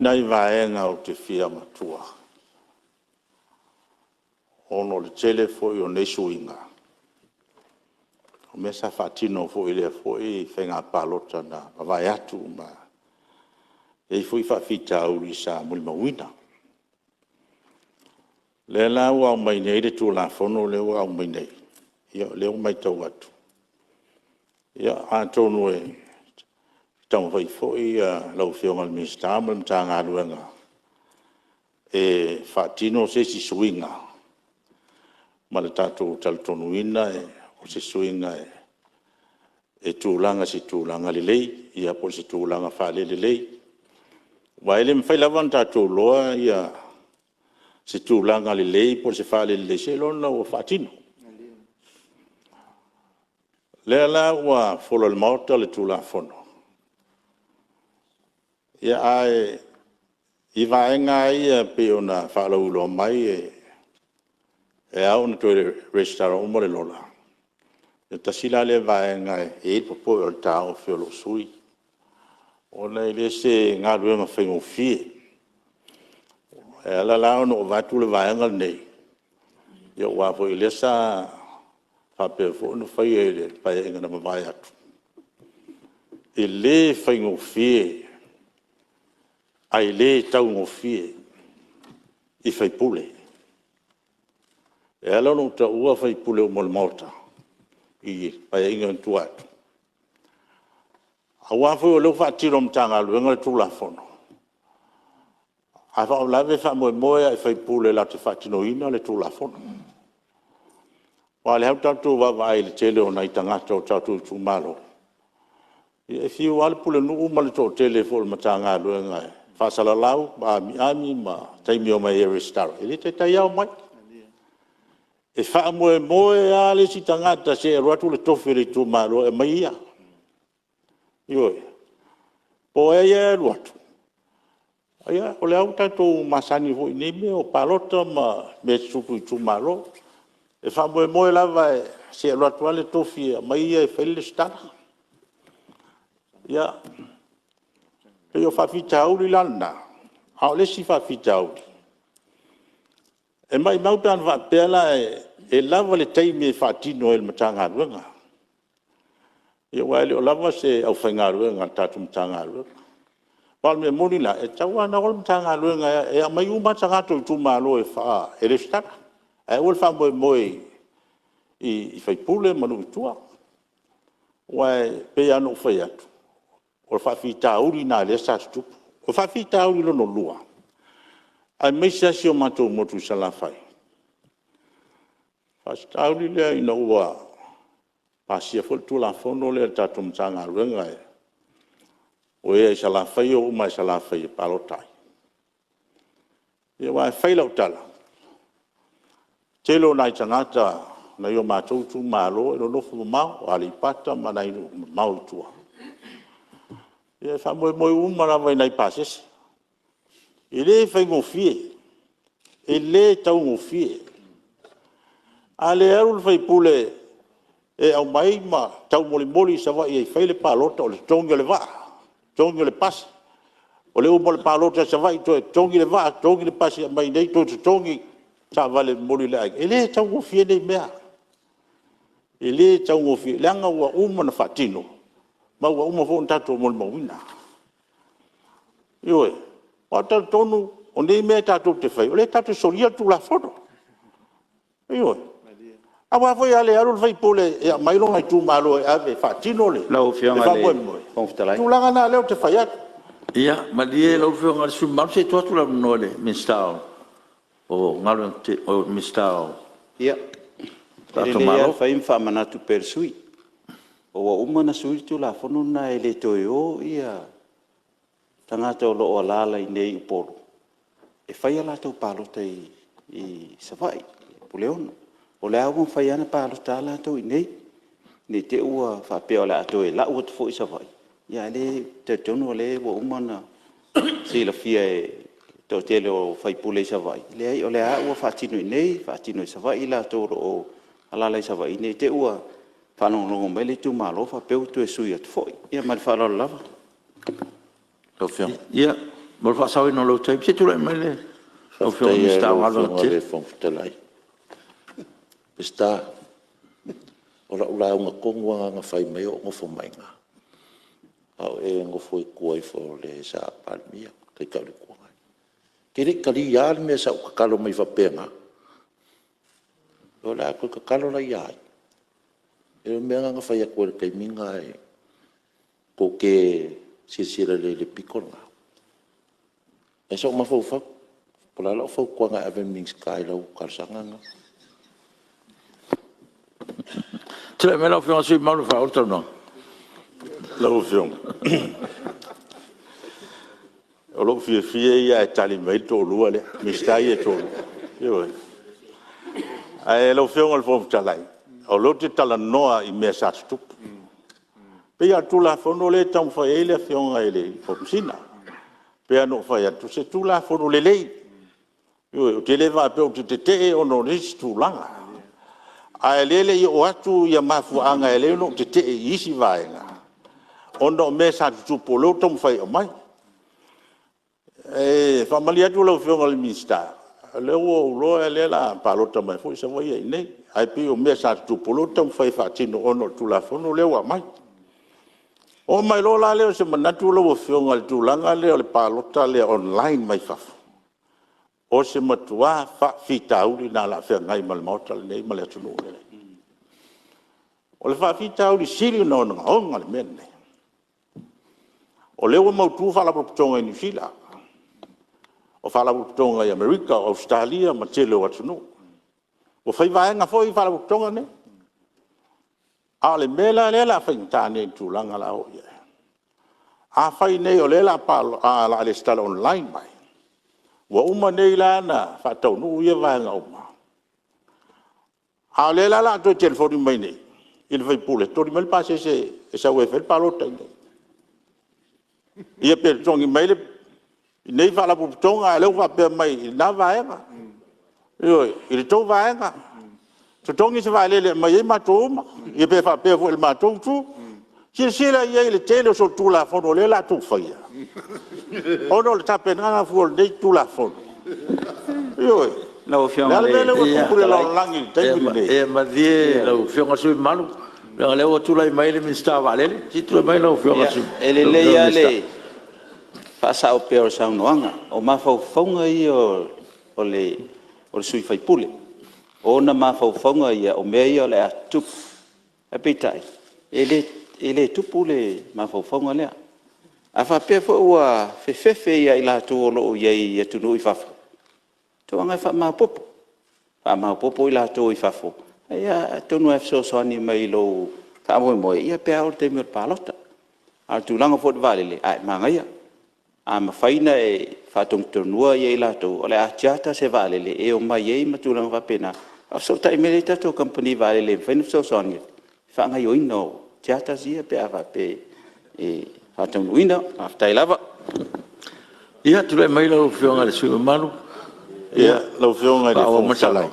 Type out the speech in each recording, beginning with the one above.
nai vaega ou te fia avatua, ona o le tele foi o nei suiga, o mea sa faatino foi i lea foi faiga palota na mavae atu, ma e i ai foi faafitauli sa molimauina. O lea la ua aumai nei le Tulafono lea ua aumai nei, o lea ua matau atu, atonu e taumafai foi lau Afioga i le Minisita ma le Matagaluega e faatino se isi suiga ma le tatou talitonuina o se suiga e tulaga i se tulaga lelei po o se tulaga faale-lelei. Aua e le mafai lava ona tatou iloa se tulaga lelei po o se faalelelei seiloga ua faatino. O lea la ua fola i le Maota le Tulafono, ae i vaega lava ia e pei ona faalauiloa mai e ao ona toe resitala uma le lola, e tasi la lea vaega e i ai le popoe o le taofi o lou sui usufono, ona e le o se galuega faigofie. E ala la ona ou avatu le vaega lenei, aua foi o lea sa faapea foi ona faia i le Paeaiga na mavae atu, e le faigofie ae le taugofie i sui usufono. E ala ona ou taua sui usufono uma o le Maota i Paeaiga na tua atu, aua foi o lea ua faatino e le Matagaluega le Tulafono, ae faalavelave e faamoemoe lava i sui usufono latou te faatinoina le Tulafono. Aua o lea ua tatou vaavaai i le tele o nai tagata o tatou itumalo, ia e fiu lava le pulenuu ma le toatele foi o le Matagaluega e faasalalau ma amiami ma taimi e omai ai e resitala, e le taitai lava omai. E faamoemoe lava le isi tagata se i alu atu le tofi o le itumalo e aumai ia. Ioe. Po o ai lava e alu atu, ia o lea ua tatou masani foi i nei mea o palota ma mea tutupu i itumalo. E faamoemoe lava se i alu atu lava le tofi e aumai ia e fai le resitala. Ia, e pei o faafitauli la na, a o le isi faafitauli, e maumau pe ana faapea la e lava le taimi e faatino ai e le Matagaluega, aua e le o lava se aufaigaluega a le tatou Matagaluega. Aua o le mea moni la, e tatau lava ona o le Matagaluega e aumai uma lava tagata o itumalo e resitala, ae aua le faamoemoe i faipule ma nuu i tua. Aua e pei lava ona ou fai atu, o le faafitauli lena o lea sa tutupu. O le faafitauli lona lua, aemaise lava si o matou motu i Salafai, o le faafitauli lea ina ua pasia foi le Tulafono lea a le tatou Matagaluega, o e i Salafai e o uma lava i Salafai e palota ai. Aua e fai lau tala, o le tele o nai tagata o nai o matou itumalo e nonofo mamao, o Aleipata ma nai nuu mamao i tua, ia e faamoemoe uma lava i nai pasese. E le faigofie, e le taugofie. A le alu le sui usufono e aumai ma taumolimoli i Savaii e fai le palota, o le totogi o le vaa, totogi o le pasi, o le uma o le palota i Savaii toe totogi le vaa, totogi le pasi e aumai i inei toe totogi taavale e momoli i le aiga. E le taugofie nei mea, e le taugofie, leaga ua uma ona faatino ma ua uma foi ona tatou molimauina. Ioe. Aua ou te talitonu o nei mea tatou te faia, o lea tatou te solia le Tulafono. Ioe. Aua foi a le alu le sui usufono e aumai lona itumalo e ave e faatino le faamoemoe, Lau Afioga i le Fofoga Fetalai… o le tulaga lena lea ou te fai atu. Ia malie lau Afioga i le sui usufono mamalu se i tuu atu le avanoa i le Minisita o Galuega. Ia, e lelei lava le fai ma faamanatu pea i le sui usufono, ua uma ona sui le Tulafono lena e le toe o tagata o lo o alaala i inei i Upolu e fai a latou palota i Savaii i Puleono. O lea ua mafai lava ona palota latou i inei, ne i te i ua faapea o le a toe lau atu foi i Savaii, a o lea ou te talitonu o lea ua uma ona silafia e le toatele o sui usufono i Savaii, e leai o lea lava ua faatino i inei, faatino i Savaii i latou o lo o alaala i Savaii, ne i te i ua faalogologo mai le itumalo faapea ua toe sui atu foi. Ia ma le faaaloalo lava. Mo le faasaoina o lou taimi, se i tulai mai lau Afioga i le Minisita o Galuega Faafetai i lau Afioga i Tetele. le Fofoga Fetalai. Peseta, o lau lauga tonu lava lena na fai mai ai o ou nofo mai i ina, a o e nofo i tua ifo o le sa Palemia, le Taitai o le Itu Agai. E te le i talia lava le mea sa ou tatalo mai ai faapena. O le a toe tatalo la ia ai? O le mea lena na fai atu ai i le taimi lena tou te silasila lelei i le pito lena. Ae sa ou mafaufau, po o le a lau fautuaga e ave i le Minisita i lau talosaga lena. Tulai mai lau Afioga i le sui usufono mamalu e faaauau le saunoaga. Lau Afioga, o lou fiafia ia ae tali mai ai le toalua lea, Minisita ia e toalua. Ioe. Ae lau Afioga i le Fofoga Fetalai, o lea ou te talanoa i mea sa tutupu. E pei lava o le Tulafono lea e taumafai i ai le Afioga i le Komesina. E pei lava ona ou fai atu, o se Tulafono lelei. Ioe, ou te le faapea ou te tetee ona o le isi tulaga, a o lea e le i oo atu mafuaaga e ala ai ona ou tetee i isi vaega, ona o mea sa tutupu o lea ou te taumafai e aumai. E faamalie atu i lau Afioga i le Minisita, o lea ua ou iloa o lea o le a palota mai foi Savaii ia i inei, ae pei o mea sa tutupu o lea ou te taumafai e faatino ona o le Tulafono lea ua aumai. Oo mai loa la lea o se manatu lau Afioga i le tulaga lea o le palota lea online mai fafo, o se matua faafitauli lena o le a feagai ma le Maota lenei ma le atunuu lenei. O le faafitauli sili ona ogaoga le mea lenei, o lea ua mautu Faalapotopotoga i Niu Sila, o Faalapotopotoga i Amerika, o Ausetalia ma le tele o atunuu. Ua fai vaega foi Faalapotopotoga nei. A o le mea la lea o le a faigata nei i le tulaga o le a oo i ai, afai nei o lea o le a resitala online mai, ua uma nei la ona faataunuu ia vaega uma, a o lea la o le a toe telefoni mai nei i le sui usufono e totogi mai le pasese e sau ai e fai le palota i inei. Ia pe totogi mai e lenei Faalapotopotoga a o lea ua faapea mai i lena vaega, ioe, i le tou vaega, totogi se vaalele e aumai ai matou uma, ia pe faapea foi i le matou itu. Silasila i ai i le tele o solitulafono o lea o le a outou faia ona o le tapenaga fua o lenei Tulafono? Ioe. Lau O le Afioga a i le mea le lea ua Fofoga tupu i le Fetalai… lalolagi i le taimi lenei? Ia malie lau Afioga i le sui usufono mamalu leaga o lea ua tulai mai le Minisita o Vaalele. Se i tulai mai lau Afioga i le E lelei lava Minisita. le faasao pea o le saunoaga. O mafaufauga ia o le sui usufono. O ona mafaufauga ia o mea ia o le a tutupu. Ae peitai, e le tupu le mafaufauga lea. A faapea foi ua fefefe ia i latou o lo o i ai i atunuu i fafo, tauaga e faamaopoopo, faamaopoopo i latou i fafo, atonu lava e fesoasoani mai i lou faamoemoe pe a oo i le taimi o le palota. A o le tulaga foi i le vaalele, e manaia, a mafai ona e faatonutonuina ia i latou o le a charter se vaalele e omai ai ma tulaga faapena, faafesootai mai lea i tatou kamupani vaalele e mafai ona fesoasoani i le faagaoioiga o charters ia pe a faapea e faataunuuina. Faafetai lava. Ia, tulai mai lau Afioga i le sui usufono mamalu e Lau Afioga i le faaauau Fofoga mai le Fetalai, saunoaga.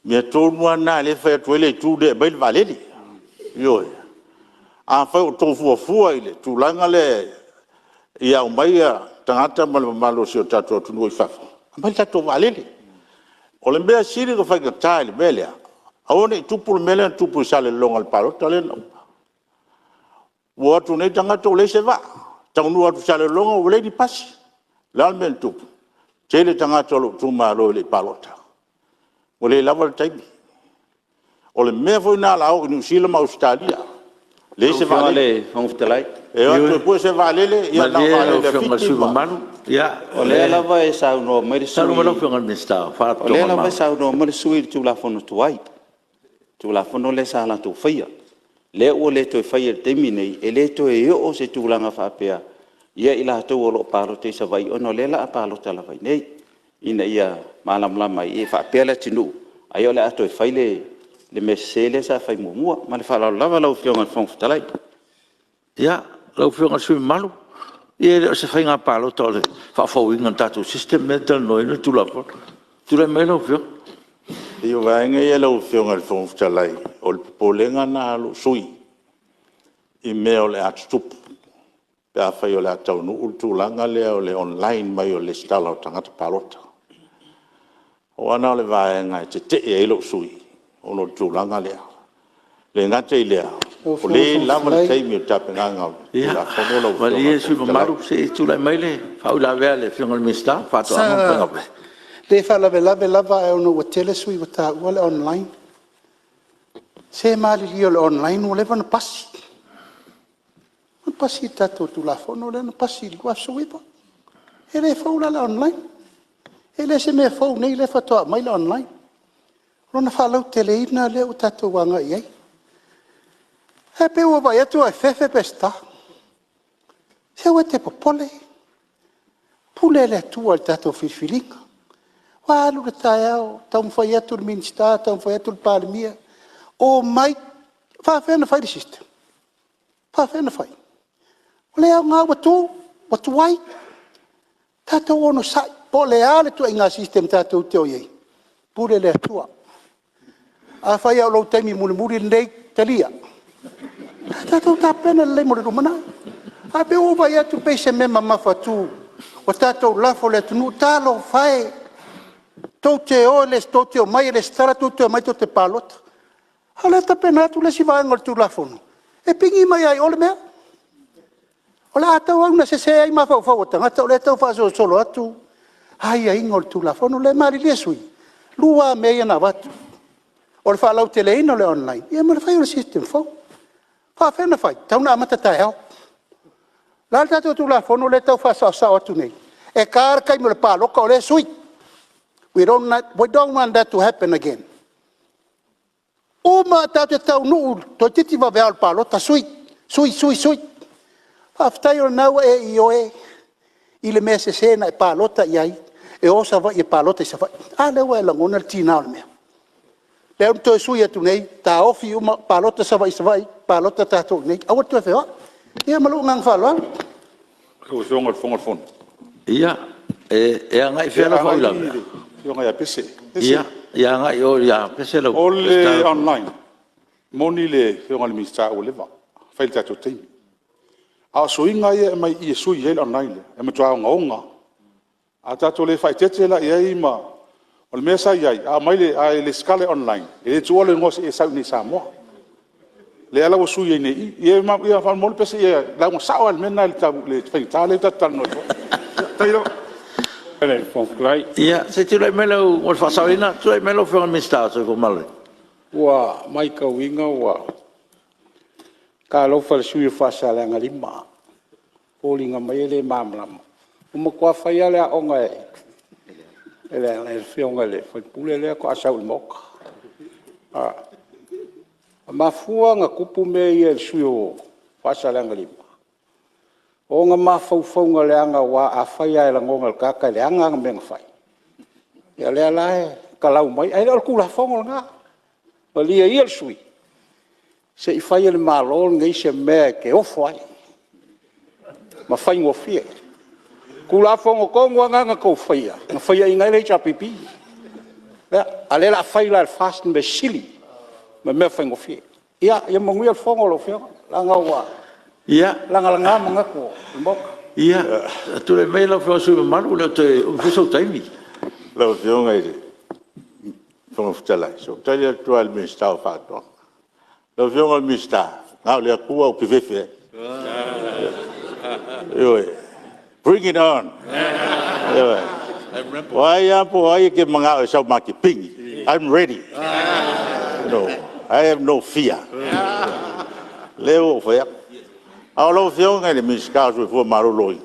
o le mea tonu lava lena o lea e fai atu ai le itu lea e aumai le vaalele. Ioe. Afai o outou fuafua i le tulaga lea ia aumai tagata ma le mamalu o si o tatou atunuu i fafo, aumai le tatou vaalele. O le mea e sili ona faigata i le mea lea, aua ne i tupu le mea lea na tupu i Salelologa i le palota lea na uma. Ua o atu nei tagata ua leai se vaa, taunuu atu i Salelologa ua leai ni pasi. O le a le mea na tupu? Toatele tagata o lou itumalo e le i palota, ua le lava le taimi. O le mea foi lena o le a oo i Niu Sila ma Ausetalia, leai Lau se Afioga i vaalele. le Fofoga Fetalai… E o atu e pue se vaalele, ia na o Ioe, malie lau vaalele a Afioga i le Fiti sui usufono ma… mamalu. O lea lava e saunoa mai le sui Saunoa mai lau Afioga i le Minisita o usufono, o lea Faalapotopotoga a le lava e Malo. saunoa mai le sui usufono i le Tulafono tuai, le Tulafono lea sa latou faia, lea ua le toe faia i le taimi lenei, e le toe oo se tulaga faapea ia i latou o lo o palota i Savaii ona o lea o le a palota lava i inei, ina ia malamalama ai, i faapea le atunuu ai o le a toe fai le mea sese lea sa fai muamua. Ma le faaaloalo lava lau Afioga i le Fofoga Fetalai. Ia, lau Afioga i le sui usufono mamalu, ia e le o se faiga palota o le faafouina o le tatou system lea e talanoaina le Tulafono. Tulai mai lau Afioga. E pei o vaega ia lau Afioga i le Fofoga Fetalai, o le popolega lena o lou sui usufono i mea o le a tutupu. pe afai o le a taunuu le tulaga lea o le online mai o le resitala o tagata palota. Aua na o le vaega e tetee ai lou sui usufono ona o le tulaga lea. E le gata i lea, ua le lava le taimi o le tapenaga o le Tulafono lau Afioga i le Fofoga Fetalai. Ia, malie le sui usufono mamalu se i tulai mai le faauilavea a le Afioga i le Minisita o Faatoaga ma Faiga Faiva. Sa le faalavelave lava ae ona ua tele sui usufono ua taua le online. Se malilie o le online ua leva ona pasi, ua pasi le tatou Tulafono lea na pasi i le 2019. E le fou la le online. E le o se mea fou nei lea faatoa aumai le online. O lona faalauteleina lea ua tatou agai i ai. Ae pei ua ou vaai atu ua e fefe Peseta. Se aua e te popole, pule le Atua i le tatou filifiliga. Ua alu le taeao taumafai atu le Minisita taumafai atu le Palemia, omai. E faapefea ona fai le system? E faapefea ona fai? Ua le aoga ua tu, ua tuai. Tatou onosai po o le a le ituaiga system tatou te o i ai, pule le Atua. Afai lava o lou taimi mulimuli lenei, talia. Ae tatou tapena lelei mo le lumanai. Ae pei ua ou vaai atu pei o se mea mamafatu ua tatou lafo i le atunuu. Talofa e, tou te omai e resitala tou te omai tou te palota. A o lea e tapena atu le isi vaega o le Tulafono e pigi mai lava i o le mea. O le a tauau ina sese ai mafaufau o tagata o lea e tau faasolosolo atu aiaiga o le Tulafono lea. Malilie sui usufono, e lua lava mea ia na avatu, o le faalauteleina o le online ma le fai o le system fou. E faapefea ona fai? E tatau ona amata taeao. O le a le tatou Tulafono lea e tau faasaosao atu nei? E ta le taimi o le palota o lea e sui. We don't want that to happen again. Uma tatou te taunuu toeitiiti vaveao le palota sui, sui, sui. Faafetai o lena ua e ioe i le mea sese na e palota i ai e o Savaii e palota i Savaii. A lea ua e lagona le tiga o le mea? Lea ua toe sui atu nei, taofi uma, palota Savaii i Savaii, palota tatou i inei. Aua le toe feoai. Ia ma lou agaga faaaloalo. Ia, e agai i fea lau faauilavea? Ia agai i o ia Pese lau... O le online, e moni le Afioga i le Minisita ua leva ona fai i le tatou taimi. A o suiga ia e aumai i i e sui ai le online lea, e matua ogaoga lava. A tatou le faaeteete la i ai ma... O le mea sa i ai, a e resitala i le online, e le tuua lou igoa seia e sau i inei i Samoa. O lea la ua sui ai nei i i. Ia faamolemole Pese lauga sao lava i le mea lena i le faigata lea tatou te talanoa ai. Faafetai lava. Ia, se i tulai mai mo le faasaoina, tulai mai lau Afioga i le Minisita o le Soifua Maloloina. Ua matauina ua... Talofa i le sui usufono mo Faasaleleaga 5, e foliga mai e le malamalama. Ua matua fai lava le aoga e le Afioga i le sui usufono lea faatoa sau i le Maota. E mafua ona tupu mea ia i le sui usufono o Faasaleleaga 5, o ona mafaufauga leaga aua afai lava e lagona e le tagata e leaga ana mea na fai, ia lea la e talau mai, ae le o le Tulafono lena. Malie ia le sui usufono, se i fai e le Malo lenei se mea e te ofo ai ma faigofie. O le Tulafono tonu lava lena na outou faia na faiaina ai le HRPP. A o lea o le a fai la e le FAST le mea sili ma mea faigofie. Ia manuia le fono lau Afioga, leaga ua lagalaga manatu o le Maota. Ia, tulai mai lau Afioga i le sui usufono mamalu, e le o toe umi foi sou taimi. Lau Afioga i le Fofoga Fetalai, se i ou tali atu lava i le Minisita o Faatoaga. Lau Afioga i le Minisita, na o le Atua ou te fefe ai. Ioe. Bring it on. O ai lava po o ai e te manao e sau ma te pigi, I'm ready. I have no fear. O lea ua ou fai atu. A o lau Afioga i le Minisita o le Soifua Maloloina,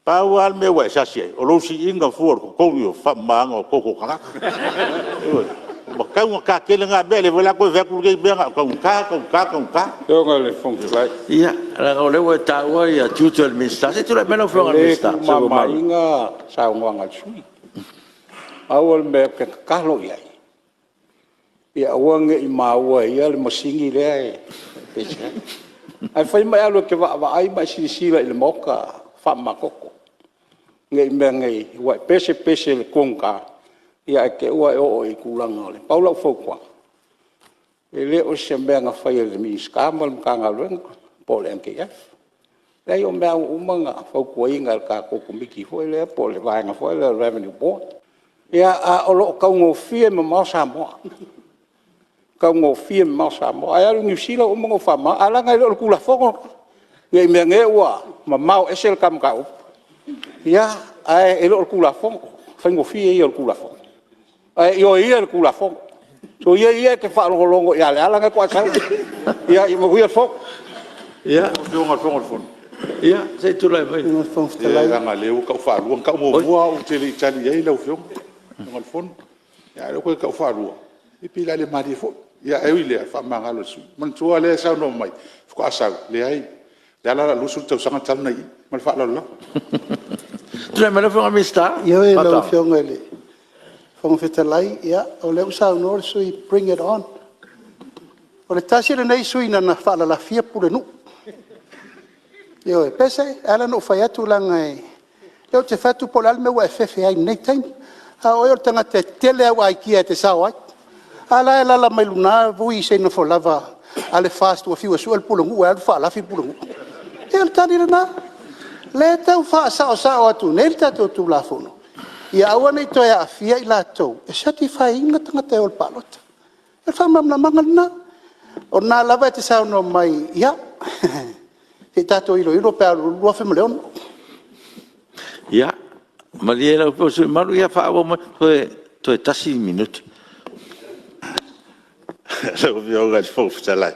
pau lava le mea ua e sasi ai, o lou siiga fua o le totogi o faamama toto o tagata. Ioe. Ua tatau ona ta tele na mea, o lea foi o le a toe fai atu lenei mea, na o le taugata, taugata, taugata. Ia, leaga o lea ua e taua tiute o le Minisita. Se i tulai mai lau Afioga i le Minisita o le E le tuumamaina saunoaga a le sui usufono. Pau o le mea ou te tatalo i ai, ia aua ne i maua e ia le masini lea e pese ai. Ae fai ma e alu e te vaavaai ma e silasila i le maota faamamatoto, ne i meaane ua e pese pese i le tugata ae te i ua e oo i tulaga o le... Pau lau fautuaga, e le o se mea na faia e le Minisita ma le Matagaluega po o le NKF. Leai o mea lava ua uma ona fautuaina e le tatou Komiti foi lea po o le vaega foi lea o le Revenue Board. Ia a o lo o taugofie mamao Samoa, taugofie mamao Samoa. Ae alu i Niu Sila ua uma ona ou faamavae, ae leaga e le o le Tulafono lena, ne i meaane ua mamao ese le ta mataupu. Ia, ae le o le Tulafono, o le faigofie ia o le Tulafono. Ae ioe ia i le Tulafono. Soia ia e te faalogologo ia Leala na faatoa sau. Ia manuia le fono. Ia, se i tulai mai. Lau Afioga i le Fofoga Fetalai… Ia leaga o lea ua tau faalua, na tau muamua au ou te le i tali i ai lau Afioga i le Fofoga, a o lea ua toe tau faalua, ia pei o le a le malie foi. Ae ui i lea, faamagalo le sui usufono. Manatua o lea e saunoa mai faatoa sau, leai Leala o le 20 tausaga talu ona i i. Ma le faaaloalo lava. Tulai mai lau Afioga i le Minisita Ioe lau Afioga i le Fofoga Fetalai, o lea ua saunoa le sui usufono, bring it on. O le tasi lenei sui usufono na na faalalafia pulenuu. Ioe. Pese, e ala ona ou fai atu leaga o lea ou te fai atu po o le a le mea ua e fefe ai i lenei taimi, a o oe o le tagata e tele au aikia e te sao ai. A la e alaala mai luna Vui i se nofo lava a le FAST ua fiu e sue le pulenuu e alu faalafi le pulenuu. Ia o le tali lena. O lea e tau faasaosao atu nei le tatou Tulafono, ia aua ne i toe aafia i latou e certify ina tagata e o i le palota. O le faamalamalamaga lena. O lena lava e te saunoa mai, ia, se i tatou iloilo pe a oo i le 2006. Ia, malie lau Afioga i le sui usufono mamalu, faaauau mai toe tasi le minute. Lau Afioga i le Fofoga Fetalai,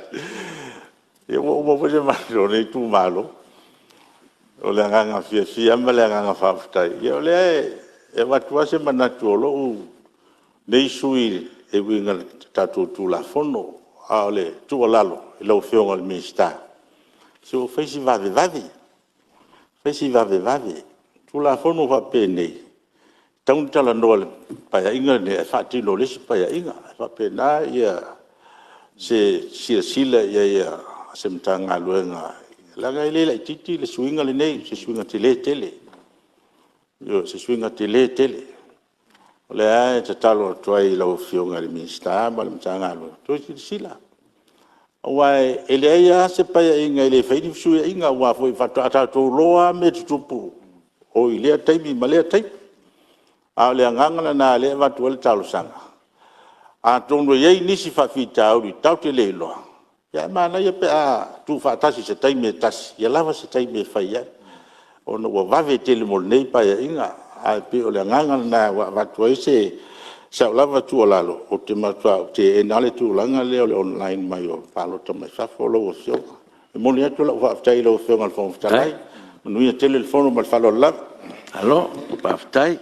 ia ua uma foi se manatu o lenei itumalo. O le agaga fiafia lava ma le agaga faafetai, ia o lea e avatu lava se manatu o lou nei sui usufono e uiga i le tatou Tulafono. A o le tuualalo i lau Afioga i le Minisita, se ua fai si vavevave, fai si vavevave. O Tulafono faapenei, e tatau ona talanoa i le Paeaiga lenei ae faatino i le isi Paeaiga. E faapena se silasila i ai a se Matagaluega, leaga e le laitiiti le suiga lenei, o se suiga tele tele. Ioe, o se suiga tele tele. O lea e tatalo atu ai i lau Afioga i le Minisita ma le Matagaluega, toe silasila, aua e leai lava se Paeaiga e le fai ai ni fesuiaiga, aua foi faatoa tatou iloa lava mea tutupu i lea taimi ma lea taimi. A o le agaga lena o lea e avatu ai le talosaga, atonu e i ai nisi faafitauli tatou te le iloa, ae manaia pe a tuufaatasi i se taimi e tasi, ia lava se taimi e fai ai, ona ua vave tele mo lenei Paeaiga. Ae pei o le agaga lena ua avatu ai sau lava tuualalo, ou te matua teena lava le tulaga lea o le online mai o palota mai fafo lau Afioga. E momoli atu lau faafetai i lau Afioga i le Fofoga Fetalai, manuia tele le Fono ma le faaaloalo lava. Malo faafetai.